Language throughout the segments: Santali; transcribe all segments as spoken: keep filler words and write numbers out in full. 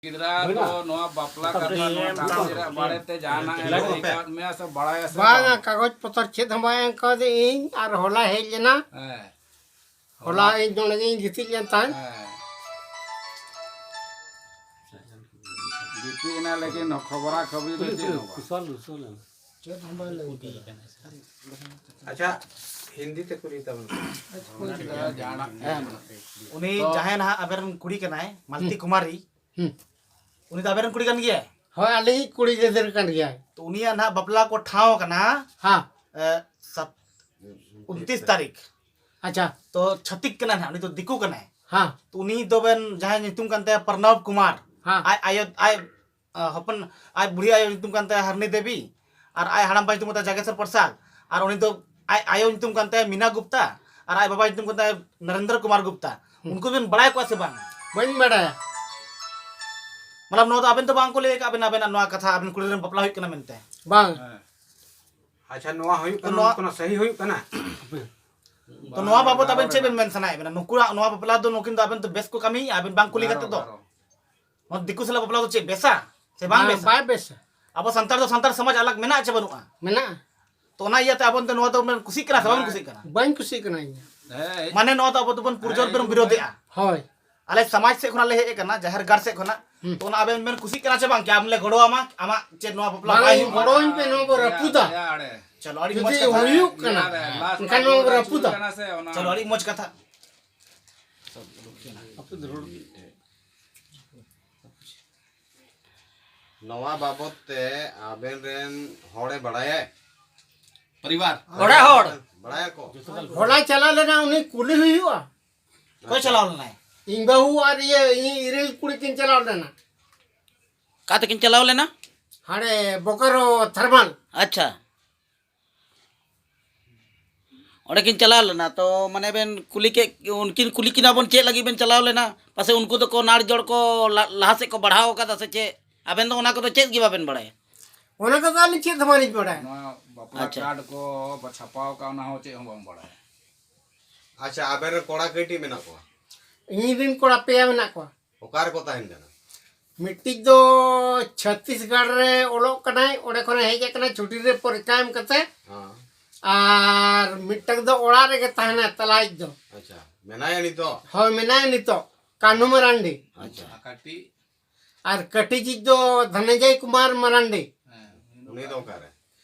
ᱜᱤᱫᱽᱨᱟᱹ ᱫᱚ ᱱᱚᱣᱟ ᱵᱟᱯᱞᱟ ᱠᱟᱛᱷᱟ, ᱱᱚᱣᱟ ᱴᱷᱟᱹᱠᱩᱨ ᱨᱮᱭᱟᱜ ᱵᱟᱨᱮᱛᱮ ᱡᱟᱦᱟᱱᱟᱜ ᱮ ᱞᱟᱹᱭ ᱟᱠᱟᱫ ᱢᱮᱭᱟ ᱥᱮ ᱵᱟᱲᱟᱭᱟ ᱥᱮ ᱵᱟᱝᱟ, ᱵᱟᱝ? ᱠᱟᱜᱚᱡᱽ ᱯᱚᱛᱚᱨ ᱪᱮᱫ ᱦᱚᱸ ᱵᱟᱭ ᱮᱢ ᱠᱟᱣᱫᱤᱧ᱾ ᱤᱧ ᱟᱨ ᱦᱚᱞᱟ ᱦᱮᱡ ᱞᱮᱱᱟ, ᱦᱮᱸ᱾ ᱦᱚᱞᱟ ᱤᱧ ᱱᱚᱰᱮ ᱜᱤᱧ ᱜᱤᱛᱤᱡ ᱞᱮᱱ ᱛᱟᱦᱮᱸᱫ᱾ ᱦᱮᱸ᱾ ᱜᱤᱛᱤᱡ ᱮᱱᱟ, ᱞᱮᱠᱤᱱ ᱠᱷᱚᱵᱽᱨᱟ ᱠᱷᱚᱵᱽᱨᱤ ᱫᱚ ᱪᱮᱫ ᱦᱚᱸ ᱵᱟᱝ᱾ ᱪᱮᱫ ᱦᱚᱸ ᱵᱟᱭ ᱞᱟᱹᱭ ᱠᱟᱫᱟ᱾ ᱟᱪᱪᱷᱟ, ᱦᱤᱱᱫᱤ ᱛᱮ ᱠᱩᱞᱤ ᱛᱟᱵᱚᱱ ᱯᱮ᱾ ᱡᱟᱦᱟᱱᱟᱜ ᱩᱱᱤ ᱛᱚ ᱡᱟᱦᱟᱸᱭ ᱱᱟᱦᱟᱜ ᱟᱵᱮᱱ ᱨᱮᱱ ᱠᱩᱲᱤ ᱠᱟᱱᱟᱭ, ᱢᱟᱞᱛᱤ ᱦᱩᱸ᱾ ᱠᱩᱢᱟᱨᱤ, ᱦᱩᱸ᱾ ᱩᱱᱤ ᱫᱚ ᱟᱵᱮᱱ ᱨᱮᱱ ᱠᱩᱲᱤ ᱠᱟᱱ ᱜᱮᱭᱟᱭ? ᱦᱳᱭ, ᱟᱞᱮᱭᱤᱡ ᱠᱩᱲᱤ ᱜᱤᱫᱽᱨᱟᱹ ᱠᱟᱱ ᱜᱮᱭᱟᱭ᱾ ᱛᱚ, ᱩᱱᱤᱭᱟᱜ ᱱᱟᱦᱟᱜ ᱵᱟᱯᱞᱟ ᱠᱚ ᱴᱷᱟᱶ ᱠᱟᱱᱟ, ᱦᱮᱸ᱾ ᱮ, ᱥᱟᱛ-, ᱩᱱᱛᱤᱥ ᱛᱟᱹᱨᱤᱠᱷ᱾ ᱟᱪᱪᱷᱟ᱾ ᱛᱚ, ᱪᱷᱟᱹᱛᱤᱠ ᱠᱟᱱᱟᱭ ᱱᱟᱦᱟᱜ, ᱩᱱᱤ ᱫᱚ ᱫᱤᱠᱩ ᱠᱟᱱᱟᱭ᱾ ᱦᱮᱸ᱾ ᱛᱚ, ᱩᱱᱤ ᱫᱚᱵᱮᱱ, ᱡᱟᱦᱟᱸᱭ ᱧᱩᱛᱩᱢ ᱠᱟᱱ ᱛᱟᱭᱟ ᱯᱨᱚᱱᱚᱵᱽ ᱠᱩᱢᱟᱨ, ᱦᱮᱸ᱾ ᱟᱡ ᱟᱭᱳ, ᱟᱡ, ᱟ, ᱦᱚᱯᱚᱱ, ᱟᱡ ᱵᱩᱲᱦᱤ ᱟᱭᱳ ᱧᱩᱛᱩᱢ ᱠᱟᱱ ᱛᱟᱭᱟ ᱦᱟᱨᱱᱤ ᱫᱮᱵᱤ, ᱟᱨ ᱟᱡ ᱦᱟᱲᱟᱢ ᱵᱟ ᱧᱩᱛᱩᱢ ᱠᱟᱱ ᱛᱟᱭᱟ ᱡᱟᱜᱮᱥᱚᱨ ᱯᱨᱚᱥᱟᱫᱽ, ᱟᱨ ᱩᱱᱤ ᱫᱚ ᱟᱡ ᱟᱭᱳ ᱧᱩᱛᱩᱢ ᱠᱟᱱ ᱛᱟᱭᱟ ᱢᱤᱱᱟ ᱜᱩᱯᱛᱟ, ᱟᱨ ᱟᱡ ᱵᱟᱵᱟ ᱧᱩᱛᱩᱢ ᱠᱟᱱ ᱛᱟᱭᱟ ᱱᱚᱨᱮᱱᱫᱨᱚ ᱠᱩᱢᱟᱨ ᱜᱩᱯᱛᱟ᱾ ᱦᱩᱸ᱾ ᱩᱱᱠᱩ ᱵᱮᱱ ᱵᱟᱲᱟᱭ ᱠᱚᱣᱟ ᱥᱮ ᱵᱟᱝ? ᱵᱟᱹᱧ ᱵᱟᱲᱟᱭᱟ᱾ ᱢᱚᱛᱞᱚᱵ, ᱱᱚᱣᱟ ᱫᱚ ᱟᱵᱮᱱ ᱫᱚ ᱵᱟᱝ ᱠᱚ ᱞᱟᱹᱭ ᱟᱠᱟᱫ ᱵᱮᱱᱟ, ᱟᱵᱮᱱᱟᱜ ᱱᱚᱣᱟ ᱠᱟᱛᱷᱟ, ᱟᱵᱮᱱ ᱠᱩᱲᱤ ᱨᱮᱱ ᱵᱟᱯᱞᱟ ᱦᱩᱭᱩᱜ ᱠᱟᱱᱟ ᱢᱮᱱᱛᱮ? ᱵᱟᱝ᱾ ᱦᱮᱸ᱾ ᱟᱪᱪᱷᱟ, ᱱᱚᱣᱟ ᱦᱩᱭᱩᱜ ᱛᱚ ᱠᱟᱱᱟ, ᱱᱚᱣᱟ ᱱᱚᱣᱟ ᱠᱟᱱᱟ, ᱥᱟᱹᱦᱤ ᱦᱩᱭᱩᱜ ᱠᱟᱱᱟ? ᱛᱚ ᱱᱚᱣᱟ ᱵᱟᱵᱚᱛ ᱟᱵᱮᱱ ᱪᱮᱫ ᱵᱮᱱ ᱢᱮᱱ ᱥᱟᱱᱟᱭᱮᱫ ᱵᱮᱱᱟ? ᱱᱩᱠᱩᱣᱟᱜ ᱱᱚᱣᱟ ᱵᱟᱯᱞᱟ ᱫᱚ ᱱᱩᱠᱤᱱ ᱫᱚ ᱟᱵᱮᱱ ᱫᱚ ᱵᱮᱥ ᱠᱚ ᱠᱟᱹᱢᱤᱭᱮᱫᱼᱟ, ᱟᱵᱮᱱ ᱵᱟᱝ ᱠᱩᱞᱤ ᱠᱟᱛᱮ ᱫᱚ? ᱱᱚᱣᱟ ᱫᱤᱠᱩ ᱥᱟᱞᱟᱜ ᱵᱟᱯᱞᱟ ᱫᱚ ᱪᱮᱫ ᱵᱮᱥᱟ ᱥᱮ ᱵᱟᱝ ᱵᱟᱝ, ᱵᱮᱥᱟ? ᱵᱟᱭ ᱵᱮᱥᱟ᱾ ᱟᱵᱚ ᱥᱟᱱᱛᱟᱲ ᱫᱚ ᱥᱟᱱᱛᱟᱲ ᱥᱚᱢᱟᱡᱽ ᱟᱞᱟᱜᱽ ᱢᱮᱱᱟᱜᱼᱟ ᱪᱮ ᱵᱟᱹᱱᱩᱜᱼᱟ? ᱢᱮᱱᱟᱜᱼᱟ᱾ ᱛᱚ ᱚᱱᱟ ᱤᱭᱟᱹᱛᱮ ᱟᱵᱚ ᱫᱚ ᱱᱚᱣᱟ ᱫᱚ ᱵᱚᱱ ᱠᱩᱥᱤᱜ ᱠᱟᱱᱟ ᱥᱮ ᱵᱟᱵᱚᱱ ᱠᱩᱥᱤᱜ ᱠᱟᱱᱟ? ᱵᱟᱹᱧ ᱠᱩᱥᱤᱜ ᱠᱟᱱᱟ ᱤᱧ ᱫᱚ᱾ ᱦᱮᱸ᱾ ᱢᱟᱱᱮ ᱱᱚᱣᱟ ᱫᱚ ᱟᱵᱚ ᱫᱚᱵᱚᱱ ᱯᱩᱨᱡᱚᱞ ᱦᱮᱸ, ᱵᱚᱱ ᱤᱧ ᱵᱤᱨᱳᱫᱷᱮᱜᱼᱟ᱾ ᱦᱳᱭ᱾ ᱟᱞᱮ ᱥᱚᱢᱟᱡᱽ ᱥᱮᱫ ᱠᱷᱚᱱᱟᱜ ᱞᱮ ᱦᱮᱡ ᱟᱠᱟᱱᱟ, ᱡᱟᱦᱮᱨ ᱜᱟᱲ ᱥᱮᱫ ᱠᱷᱚᱱᱟᱜ᱾ ᱦᱩᱸ᱾ ᱛᱚ ᱚᱱᱟ ᱟᱵᱮᱱ ᱵᱮᱱ ᱠᱩᱥᱤᱜ ᱠᱟᱱᱟ ᱪᱮ ᱵᱟᱝ? ᱠᱤ ᱟᱢ ᱞᱮ ᱜᱚᱲᱚᱣᱟᱢᱟ, ᱟᱢᱟᱜ ᱪᱮᱫ ᱱᱚᱣᱟ ᱵᱟᱯᱞᱟ ᱵᱟᱝ, ᱵᱟᱭ ᱦᱩᱭᱩᱜᱼᱟ? ᱜᱚᱲᱚᱣᱟᱹᱧ ᱯᱮ, ᱱᱚᱣᱟ ᱵᱚ ᱨᱟᱹᱯᱩᱫᱟ᱾ ᱪᱚᱞᱚ, ᱟᱹᱰᱤ ᱢᱚᱡᱽ ᱡᱩᱫᱤ ᱠᱟᱛᱷᱟ᱾ ᱦᱩᱭᱩᱜ ᱠᱟᱱᱟ, ᱤᱭᱟᱹ ᱨᱮ, ᱞᱟᱥᱴ ᱮᱱᱠᱷᱟᱱ ᱱᱚᱣᱟ ᱵᱚ ᱨᱟᱹᱯᱩᱫᱟ᱾ ᱠᱟᱱᱟ ᱥᱮ ᱚᱱᱟ ᱪᱚᱞᱚ, ᱟᱹᱰᱤ ᱢᱚᱡᱽ ᱠᱟᱛᱷᱟ᱾ ᱱᱚᱣᱟ ᱵᱟᱵᱚᱛ ᱛᱮ ᱟᱵᱮᱱ ᱨᱮᱱ ᱦᱚᱲᱮ ᱵᱟᱲᱟᱭᱟ? ᱯᱚᱨᱤᱵᱟᱨ᱾ ᱚᱲᱟᱜ ᱦᱚᱲ᱾ ᱵᱟᱲᱟᱭᱟᱠᱚ? ᱦᱚᱞᱟ ᱪᱟᱞᱟᱣ ᱞᱮᱱᱟ, ᱩᱱᱤ ᱠᱩᱞᱤ ᱦᱩᱭᱩᱜᱼᱟ᱾ ᱚᱠᱚᱭ ᱪᱟᱞᱟᱣ ᱞᱮᱱᱟᱭ? ᱤᱧ ᱵᱟᱹᱦᱩ ᱟᱨ ᱤᱭᱟᱹ, ᱤᱧ ᱤᱨᱤᱞ ᱠᱩᱲᱤ ᱠᱤᱱ ᱪᱟᱞᱟᱣ ᱞᱮᱱᱟ᱾ ᱚᱠᱟ ᱛᱮᱠᱤᱱ ᱪᱟᱞᱟᱣ ᱞᱮᱱᱟ? ᱦᱟᱸᱰᱮ ᱵᱳᱠᱟᱨᱳ ᱛᱷᱟᱨᱢᱟᱞ᱾ ᱟᱪᱪᱷᱟ᱾ ᱚᱸᱰᱮ ᱠᱤᱱ ᱪᱟᱞᱟᱣ ᱞᱮᱱᱟ, ᱛᱚ ᱢᱟᱱᱮ ᱵᱮᱱ ᱠᱩᱞᱤ ᱠᱮᱫ, ᱩᱱᱠᱤᱱ ᱠᱩᱞᱤ ᱠᱤᱱᱟ ᱵᱚᱱ ᱪᱮᱫ ᱞᱟᱹᱜᱤᱫ ᱵᱮᱱ ᱪᱟᱞᱟᱣ ᱞᱮᱱᱟ? ᱯᱟᱥᱮ ᱩᱱᱠᱩ ᱫᱚᱠᱚ ᱱᱟᱲ ᱡᱚᱲ ᱠᱚ ᱞᱟ-, ᱞᱟᱦᱟ ᱥᱮᱫ ᱠᱚ ᱵᱟᱲᱦᱟᱣ ᱟᱠᱟᱫᱟ ᱥᱮ ᱪᱮᱫ? ᱟᱵᱮᱱ ᱫᱚ ᱚᱱᱟ ᱠᱚᱫᱚ ᱪᱮᱫ ᱜᱮ ᱵᱟᱵᱮᱱ ᱵᱟᱲᱟᱭᱟ? ᱚᱱᱟ ᱠᱚᱫᱚ ᱟᱹᱞᱤᱧ ᱪᱮᱫ ᱦᱚᱸ ᱵᱟᱹᱞᱤᱧ ᱵᱟᱲᱟᱭᱟ᱾ ᱱᱚᱣᱟ ᱵᱟᱯᱞᱟ ᱟᱪᱪᱷᱟ᱾ ᱠᱟᱨᱰ ᱠᱚ ᱵᱟ ᱪᱷᱟᱯᱟᱣ ᱟᱠᱟᱫ, ᱚᱱᱟ ᱦᱚᱸ ᱪᱮᱫ ᱦᱚᱸ ᱵᱟᱢ ᱵᱟᱲᱟᱭᱟ? ᱟᱪᱪᱷᱟ, ᱟᱵᱮᱱ ᱨᱮᱱ ᱠᱚᱲᱟ ᱠᱟᱹᱭᱴᱤ ᱢᱮᱱᱟᱜ ᱠᱚᱣᱟ? ᱤᱧ ᱨᱮᱱ ᱠᱚᱲᱟ ᱯᱮᱭᱟ ᱢᱮᱱᱟᱜ ᱠᱚᱣᱟ᱾ ᱚᱠᱟ ᱨᱮᱠᱚ ᱛᱟᱦᱮᱱ ᱠᱟᱱᱟ? ᱢᱤᱫᱴᱤᱡ ᱫᱚ ᱪᱷᱚᱛᱤᱥᱜᱚᱲ ᱨᱮ ᱚᱞᱚᱜ ᱠᱟᱱᱟᱭ, ᱚᱸᱰᱮ ᱠᱷᱚᱱᱮ ᱦᱮᱡ ᱟᱠᱟᱱᱟ ᱪᱷᱩᱴᱤ ᱨᱮ ᱯᱚᱨᱤᱠᱠᱷᱟ ᱮᱢ ᱠᱟᱛᱮ᱾ ᱦᱮᱸ᱾ ᱟᱨ ᱢᱤᱫᱴᱟᱝ ᱫᱚ ᱚᱲᱟᱜ ᱨᱮᱜᱮ ᱛᱟᱦᱮᱱᱟᱭ, ᱛᱟᱞᱟᱭᱤᱡ ᱫᱚ᱾ ᱟᱪᱪᱷᱟ, ᱢᱮᱱᱟᱭᱟ ᱱᱤᱛᱚᱜ? ᱦᱳᱭ, ᱢᱮᱱᱟᱭᱟ ᱱᱤᱛᱚᱜ, ᱠᱟᱹᱱᱦᱩ ᱢᱟᱨᱟᱱᱰᱤ᱾ ᱟᱪᱪᱷᱟ᱾ ᱟᱨ ᱠᱟᱹᱴᱤᱡ? ᱟᱨ ᱠᱟᱹᱴᱤᱡᱤᱡ ᱫᱚ ᱫᱷᱚᱱᱚᱱᱡᱚᱭ ᱠᱩᱢᱟᱨ ᱢᱟᱨᱟᱱᱰᱤ᱾ ᱦᱮᱸ, ᱩᱱᱤ ᱫᱚ ᱚᱠᱟᱨᱮ?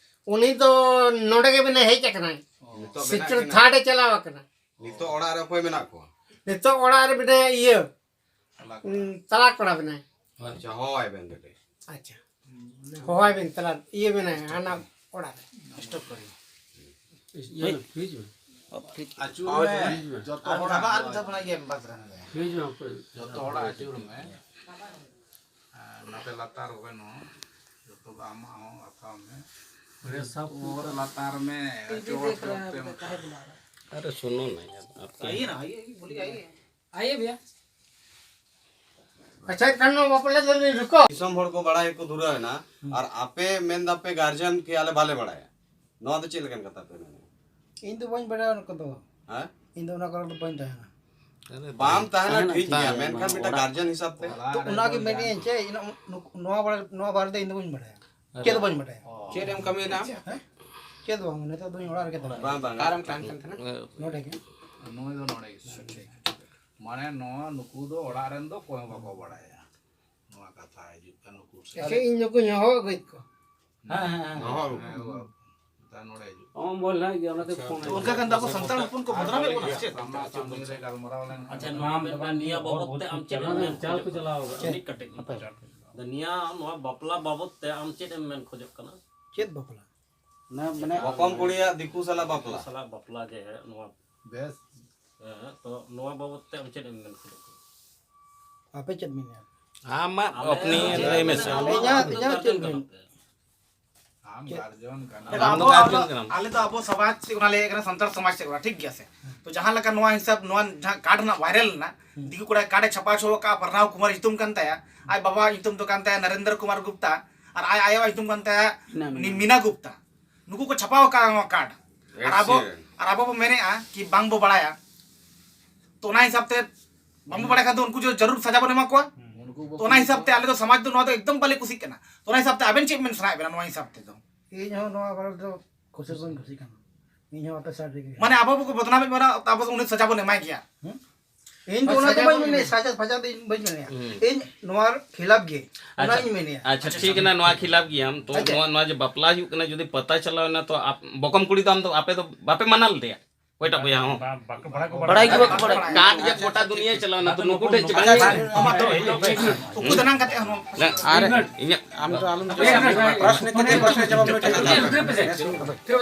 ᱩᱱᱤ ᱫᱚ ᱱᱚᱰᱮ ᱜᱮ ᱢᱮᱱᱟᱭ, ᱦᱮᱡ ᱟᱠᱟᱱᱟᱭ᱾ ᱚ᱾ ᱱᱤᱛᱚᱜ ᱢᱮᱱᱟᱜ ᱥᱤᱠᱟᱹᱨ ᱠᱤᱱᱟ? ᱛᱷᱟᱨᱰ ᱮ ᱪᱟᱞᱟᱣ ᱟᱠᱟᱱᱟ᱾ ᱱᱤᱛᱚᱜ ᱚᱲᱟᱜ ᱨᱮ ᱚᱠᱚᱭ ᱢᱮᱱᱟᱜ ᱠᱚᱣᱟ? ᱱᱤᱛᱚᱜ ᱚᱲᱟᱜ ᱨᱮ ᱢᱮᱱᱟᱭᱟ ᱤᱭᱟᱹ, ᱛᱟᱞᱟ ᱠᱚᱲᱟ᱾ ᱩᱸ, ᱛᱟᱞᱟ ᱠᱚᱲᱟ ᱢᱮᱱᱟᱭᱟ᱾ ᱟᱪᱪᱷᱟ, ᱦᱚᱦᱚᱣᱟᱭ ᱵᱮᱱ ᱠᱟᱹᱴᱤᱡ᱾ ᱟᱪᱪᱷᱟ᱾ ᱦᱚᱦᱚᱣᱟᱭ ᱵᱮᱱ, ᱛᱟᱞᱟ ᱤᱭᱟᱹ ᱢᱮᱱᱟᱭᱟ, ᱦᱟᱱᱟ ᱚᱲᱟᱜ ᱨᱮ᱾ ᱥᱴᱚᱯ ᱠᱚᱨᱤ᱾ ᱤᱭᱟᱹ ᱯᱷᱨᱤᱡᱽ ᱢᱮ᱾ ᱟᱹᱪᱩᱨ ᱢᱮ, ᱯᱷᱨᱤᱡᱽ ᱢᱮ᱾ ᱡᱚᱛᱚ ᱦᱚᱲᱟᱜ ᱟᱨ ᱡᱚᱛᱚ ᱦᱚᱲᱟᱜ ᱟᱹᱪᱩᱨ ᱢᱮ᱾ ᱟᱨ ᱱᱚᱛᱮ ᱞᱟᱛᱟᱨ ᱨᱮ ᱱᱚᱣᱟ ᱡᱚᱛᱚ ᱫᱚ ᱟᱢᱟᱜ ᱦᱚᱸ ᱦᱟᱛᱟᱣ ᱢᱮ᱾ ᱚᱨᱮ ᱥᱟᱵ ᱠᱚ ᱞᱟᱛᱟᱨ ᱢᱮ, ᱟᱹᱪᱩᱨ ᱦᱚᱲ ᱠᱚ ᱛᱮ ᱢᱮ᱾ अरे सुनो ना यार, आपका आइए ना, आइए, आइए, बोलिए, आइए। आइए भैया। ᱟᱪᱪᱷᱟ, ᱮᱱᱠᱷᱟᱱ ᱱᱚᱣᱟ ᱵᱟᱯᱞᱟ ᱫᱚ ᱞᱤᱧ ᱨᱩᱠᱟᱹ᱾ ᱫᱤᱥᱚᱢ ᱦᱚᱲ ᱠᱚ ᱵᱟᱲᱟᱭ ᱠᱚ ᱫᱷᱩᱨᱟᱹᱣ ᱮᱱᱟ, ᱟᱨ ᱟᱯᱮ ᱢᱮᱱ ᱫᱟᱯᱮ ᱜᱟᱨᱡᱮᱱ ᱠᱤ ᱟᱞᱮ ᱵᱟᱞᱮ ᱵᱟᱲᱟᱭᱟ, ᱱᱚᱣᱟ ᱫᱚ ᱪᱮᱫ ᱞᱮᱠᱟᱱ ᱠᱟᱛᱷᱟ ᱯᱮ ᱢᱮᱱᱟ? ᱤᱧ ᱫᱚ ᱵᱟᱹᱧ ᱵᱟᱲᱟᱭᱟ ᱚᱱᱟ ᱠᱚᱫᱚ᱾ ᱦᱮᱸ? ᱤᱧ ᱫᱚ ᱚᱱᱟ ᱠᱚᱨᱮ ᱫᱚ ᱵᱟᱹᱧ ᱛᱟᱦᱮᱱᱟ᱾ ᱵᱟᱢ ᱛᱟᱦᱮᱱᱟ ᱴᱷᱤᱠ ᱜᱮᱭᱟ, ᱢᱮᱱᱠᱷᱟᱱ ᱢᱤᱫᱴᱟᱝ ᱜᱟᱨᱡᱮᱱ ᱦᱤᱥᱟᱹᱵ ᱛᱮ᱾ ᱛᱚ ᱚᱱᱟ ᱜᱮ ᱢᱮᱱᱮᱫ ᱟᱹᱧ ᱪᱮ, ᱤᱧ ᱱᱚᱣᱟ ᱵᱟᱨᱮ, ᱱᱚᱣᱟ ᱵᱟᱨᱮ ᱫᱚ ᱤᱧ ᱫᱚ ᱵᱟᱹᱧ ᱵᱟᱲᱟᱭᱟ᱾ ᱪᱮᱫ ᱦᱚᱸ ᱵᱟᱹᱧ ᱵᱟᱲᱟᱭᱟ᱾ ᱪᱮᱫ ᱮᱢ ᱠᱟᱹᱢᱤᱭᱮᱫᱟ? ᱦᱮᱸ? ᱪᱮᱫ ᱦᱚᱸ ᱵᱟᱝ, ᱱᱤᱛᱚᱜ ᱫᱚ ᱤᱧ ᱚᱲᱟᱜ ᱨᱮᱜᱮ ᱛᱟᱦᱮᱱᱟ᱾ ᱵᱟᱝ, ᱵᱟᱝ᱾ ᱚᱠᱟᱨᱮᱢ ᱛᱟᱦᱮᱱ ᱠᱟᱱ ᱛᱟᱦᱮᱱᱟ? ᱱᱚᱰᱮ ᱜᱮ᱾ ᱱᱩᱭ ᱫᱚ ᱱᱚᱰᱮ ᱜᱮ᱾ ᱢᱟᱱᱮ ᱱᱚᱣᱟ ᱱᱩᱠᱩ ᱫᱚ ᱚᱲᱟᱜ ᱨᱮᱱ ᱫᱚ ᱚᱠᱚᱭ ᱦᱚᱸ ᱵᱟᱠᱚ ᱵᱟᱲᱟᱭᱟ᱾ ᱱᱚᱣᱟ ᱠᱟᱛᱷᱟ ᱦᱤᱡᱩᱜ ᱠᱟᱱᱟ ᱱᱩᱠᱩ ᱥᱮ᱾ ᱟᱪᱪᱷᱟ, ᱤᱧ ᱱᱩᱠᱩᱧ ᱦᱚᱦᱚ ᱟᱹᱜᱩᱭᱮᱫ ᱠᱚᱣᱟ᱾ ᱦᱮᱸ, ᱦᱮᱸ, ᱦᱮᱸ᱾ ᱦᱚᱦᱚ ᱟᱹᱜᱩ᱾ ᱦᱮᱸ, ᱦᱚᱦᱚ ᱟᱹᱜᱩ᱾ ᱫᱟ ᱱᱚᱰᱮ ᱦᱤᱡᱩᱜ᱾ ᱚ, ᱵᱚᱞ ᱦᱮᱡ ᱜᱮ, ᱚᱱᱟᱛᱮ ᱯᱷᱳᱱ ᱦᱮᱡ ᱚᱱᱠᱟ ᱠᱟᱱ ᱫᱚ ᱟᱵᱚ ᱥᱟᱱᱛᱟᱲ ᱦᱚᱯᱚᱱ ᱠᱚ ᱵᱚᱫᱱᱟᱢᱮᱫ ᱵᱚᱱᱟ ᱥᱮ ᱪᱮᱫ? ᱟᱢᱟᱜ ᱥᱟᱢᱱᱮ ᱨᱮ ᱜᱟᱞᱢᱟᱨᱟᱣ ᱞᱮᱱᱠᱷᱟᱱ᱾ ᱟᱪᱪᱷᱟ, ᱱᱚᱣᱟ ᱢᱤᱫᱴᱟᱝ ᱱᱤᱭᱟᱹ ᱵᱟᱵᱚᱫ ᱛᱮ ᱟᱢ ᱪᱮᱫ ᱮᱢ ᱢᱮᱱ ᱠᱷᱚᱡᱚᱜ ᱠᱟᱱᱟ? ᱢᱤᱫ ᱠᱟᱹᱴᱤᱡ᱾ ᱟᱫᱚ ᱱᱤᱭᱟᱹ ᱱᱚᱣᱟ ᱵᱟᱯᱞᱟ ᱵᱟᱵᱚᱫ ᱛᱮ ᱟᱢ ᱪᱮᱫ ᱮᱢ ᱢᱮᱱ ᱠᱷᱚᱡᱚᱜ ᱠᱟᱱᱟ? ᱪᱮᱫ ᱵᱟᱯᱞᱟ? ᱚᱱᱟ ᱢᱟᱱᱮ ᱚᱠᱚᱢ ᱠᱩᱲᱤᱭᱟᱜ ᱫᱤᱠᱩ ᱥᱟᱞᱟᱜ ᱵᱟᱯᱞᱟ᱾ ᱥᱟᱞᱟᱜ ᱵᱟᱯᱞᱟ ᱡᱮ ᱱᱚᱣᱟ᱾ ᱵᱮᱥ᱾ ᱦᱮᱸ, ᱛᱚ ᱱᱚᱣᱟ ᱵᱟᱵᱚᱫ ᱛᱮ ᱟᱢ ᱪᱮᱫ ᱮᱢ ᱢᱮᱱ ᱠᱷᱚᱡᱚᱜ ᱠᱟᱱᱟ? ᱟᱯᱮ ᱪᱮᱫ ᱢᱮᱱᱟ? ᱟᱢᱟᱜ ᱟᱯᱱᱤ ᱞᱟᱹᱭ ᱢᱮᱥᱮ᱾ ᱟᱞᱮ ᱤᱧᱟᱹᱜ, ᱤᱧᱟᱹᱜ ᱪᱮᱫ ᱢᱮᱱ? ᱟᱢ ᱪᱮᱫ? ᱜᱟᱨᱡᱚᱱ ᱠᱟᱱᱟ᱾ ᱟᱢ ᱫᱚ ᱟᱵᱚ, ᱜᱟᱨᱡᱮᱱ ᱟᱵᱚ, ᱠᱟᱱᱟᱢ᱾ ᱟᱞᱮ ᱫᱚ ᱟᱵᱚ ᱥᱚᱢᱟᱡᱽ ᱪᱮᱫ ᱚᱱᱟ ᱞᱟᱹᱭ ᱠᱟᱱᱟ, ᱥᱟᱱᱛᱟᱲ ᱥᱚᱢᱟᱡᱽ ᱪᱮᱫ ᱚᱱᱟ, ᱴᱷᱤᱠ ᱜᱮᱭᱟ ᱥᱮ? ᱛᱚ ᱡᱟᱦᱟᱸ ᱞᱮᱠᱟ ᱱᱚᱣᱟ ᱦᱤᱥᱟᱹᱵ, ᱱᱚᱣᱟ ᱡᱟᱦᱟᱸ ᱠᱟᱨᱰ ᱨᱮᱱᱟᱜ ᱵᱷᱟᱭᱨᱟᱞ ᱮᱱᱟ, ᱦᱩᱸ᱾ ᱫᱤᱠᱩ ᱠᱚᱲᱟ ᱠᱟᱨᱰ ᱮ ᱪᱷᱟᱯᱟ ᱦᱚᱪᱚ ᱟᱠᱟᱫᱼᱟ, ᱯᱨᱟᱨᱱᱟᱣ ᱠᱩᱢᱟᱨ ᱧᱩᱛᱩᱢ ᱠᱟᱱ ᱛᱟᱭᱟ, ᱟᱡ ᱵᱟᱵᱟ ᱧᱩᱛᱩᱢ ᱫᱚ ᱠᱟᱱ ᱛᱟᱭᱟ ᱱᱚᱨᱮᱱᱫᱨᱚ ᱠᱩᱢᱟᱨ ᱜᱩᱯᱛᱟ, ᱟᱨ ᱟᱡ ᱟᱭᱳᱣᱟᱜ ᱧᱩᱛᱩᱢ ᱠᱟᱱ ᱛᱟᱭᱟ ᱢᱤᱱᱟ, ᱢᱤᱱᱟ᱾ ᱢᱤᱱᱟ ᱜᱩᱯᱛᱟ᱾ ᱱᱩᱠᱩ ᱠᱚ ᱪᱷᱟᱯᱟᱣ ᱟᱠᱟᱫᱼᱟ ᱱᱚᱣᱟ ᱠᱟᱨᱰ᱾ ᱟᱨ ᱟᱵᱚ, ᱮᱠᱥᱤᱰᱮᱱᱴ᱾ ᱟᱨ ᱟᱵᱚ ᱵᱚ ᱢᱮᱱᱮᱫᱼᱟ ᱠᱤ ᱵᱟᱝ ᱵᱚ ᱵᱟᱲᱟᱭᱟ᱾ ᱛᱚ ᱚᱱᱟ ᱦᱤᱥᱟᱹᱵ ᱛᱮ ᱵᱟᱝ ᱵᱚ ᱵᱟᱲᱟᱭ ᱠᱷᱟᱱ ᱫᱚ ᱩᱱᱠᱩ ᱡᱚ-, ᱡᱟᱹᱨᱩᱲ ᱥᱟᱡᱟ ᱵᱚᱱ ᱮᱢᱟ ᱠᱚᱣᱟ᱾ ᱦᱩᱸ᱾ ᱛᱚ, ᱚᱱᱟ ᱦᱤᱥᱟᱹᱵ ᱛᱮ ᱟᱞᱮ ᱫᱚ ᱥᱚᱢᱟᱡᱽ ᱫᱚ ᱱᱚᱣᱟ ᱫᱚ ᱮᱠᱫᱚᱢ ᱵᱟᱞᱮ ᱠᱩᱥᱤᱜ ᱠᱟᱱᱟ᱾ ᱛᱚ, ᱚᱱᱟ ᱦᱤᱥᱟᱹᱵ ᱛᱮ ᱟᱵᱮᱱ ᱪᱮᱫ ᱢᱮᱱ ᱥᱟᱱᱟᱭᱮᱫ ᱵᱮᱱᱟ ᱱᱚᱣᱟ ᱦᱤᱥᱟᱹᱵ ᱛᱮᱫᱚ? ᱤᱧ ᱦᱚᱸ ᱱᱚᱣᱟ ᱵᱟᱨᱮ ᱫᱚ ᱠᱩᱥᱤ ᱵᱟᱹᱧ ᱠᱩᱥᱤᱜ ᱠᱟᱱᱟ᱾ ᱤᱧ ᱦᱚᱸ ᱟᱯᱮ ᱥᱟᱭᱤᱰ ᱨᱮᱜᱮ᱾ ᱢᱟᱱᱮ ᱟᱵᱚ ᱵᱚ ᱵᱚᱫᱱᱟᱢᱮᱫ ᱵᱚᱱᱟ, ᱟᱵᱚ ᱩᱱᱤ ᱥᱟᱡᱟ ᱵᱚᱱ ᱮᱢᱟᱭ ᱜᱮᱭᱟ᱾ ᱦᱩᱸ? ᱤᱧ ᱫᱚ ᱚᱱᱟ ᱫᱚ ᱵᱟᱹᱧ ᱢᱮᱱᱮᱫ, ᱥᱟᱡᱟ ᱯᱷᱟᱡᱟ ᱫᱚ ᱤᱧ ᱵᱟᱹᱧ ᱢᱮᱱᱮᱫ᱾ ᱦᱩᱸ᱾ ᱤᱧ ᱱᱚᱣᱟ ᱠᱷᱤᱞᱟᱯ ᱜᱮ, ᱚᱱᱟ ᱟᱪᱪᱷᱟ, ᱤᱧ ᱢᱮᱱᱮᱫ᱾ ᱟᱪᱪᱷᱟ, ᱴᱷᱤᱠ ᱮᱱᱟ, ᱱᱚᱣᱟ ᱠᱷᱤᱞᱟᱯ ᱜᱮᱭᱟᱢ᱾ ᱛᱚ ᱟᱪᱪᱷᱟ᱾ ᱱᱚᱣᱟ, ᱱᱚᱣᱟ ᱡᱮ ᱵᱟᱯᱞᱟ ᱦᱩᱭᱩᱜ ᱠᱟᱱᱟ, ᱡᱩᱫᱤ ᱯᱟᱛᱟ ᱪᱟᱞᱟᱣ ᱮᱱᱟ, ᱛᱚ ᱟᱯ-, ᱵᱚᱠᱚᱢ ᱠᱩᱲᱤ ᱫᱚ ᱟᱢ ᱫᱚ, ᱟᱯᱮ ᱫᱚ ᱵᱟᱯᱮ ᱢᱟᱱᱟ ᱞᱮᱫᱮᱭᱟ? ᱚᱠᱚᱭᱴᱟᱜ ᱵᱚᱭᱦᱟ ᱦᱚᱸ? ᱵᱟ-, ᱵᱟᱠᱚ ᱵᱟᱲᱟᱭ ᱠᱚ ᱵᱟᱲᱟᱭ ᱵᱟᱲᱟᱭ ᱜᱮ ᱵᱟᱠᱚ ᱵᱟᱲᱟᱭ᱾ ᱠᱟᱴ ᱜᱮ ᱜᱚᱴᱟ ᱫᱩᱱᱤᱭᱟᱹ ᱪᱟᱞᱟᱣ ᱮᱱᱟ, ᱛᱚ ᱱᱩᱠᱩ ᱴᱷᱮᱡ ᱪᱮᱫᱟᱜ ᱟᱪᱪᱷᱟ, ᱵᱟᱝ? ᱟᱪᱪᱷᱟ, ᱟᱢᱟᱜ ᱫᱚ ᱩᱠᱩ ᱫᱟᱱᱟᱝ ᱠᱟᱛᱮ ᱦᱚᱸ᱾ ᱟᱨ ᱤᱧᱟᱹᱜ ᱟᱢ ᱫᱚ ᱟᱞᱚᱢ ᱯᱨᱚᱥᱱᱚ ᱠᱟᱛᱮ ᱯᱨᱚᱥᱱᱚ ᱡᱟᱵᱟᱵ ᱢᱤᱫᱴᱮᱡ ᱠᱟᱛᱷᱟ᱾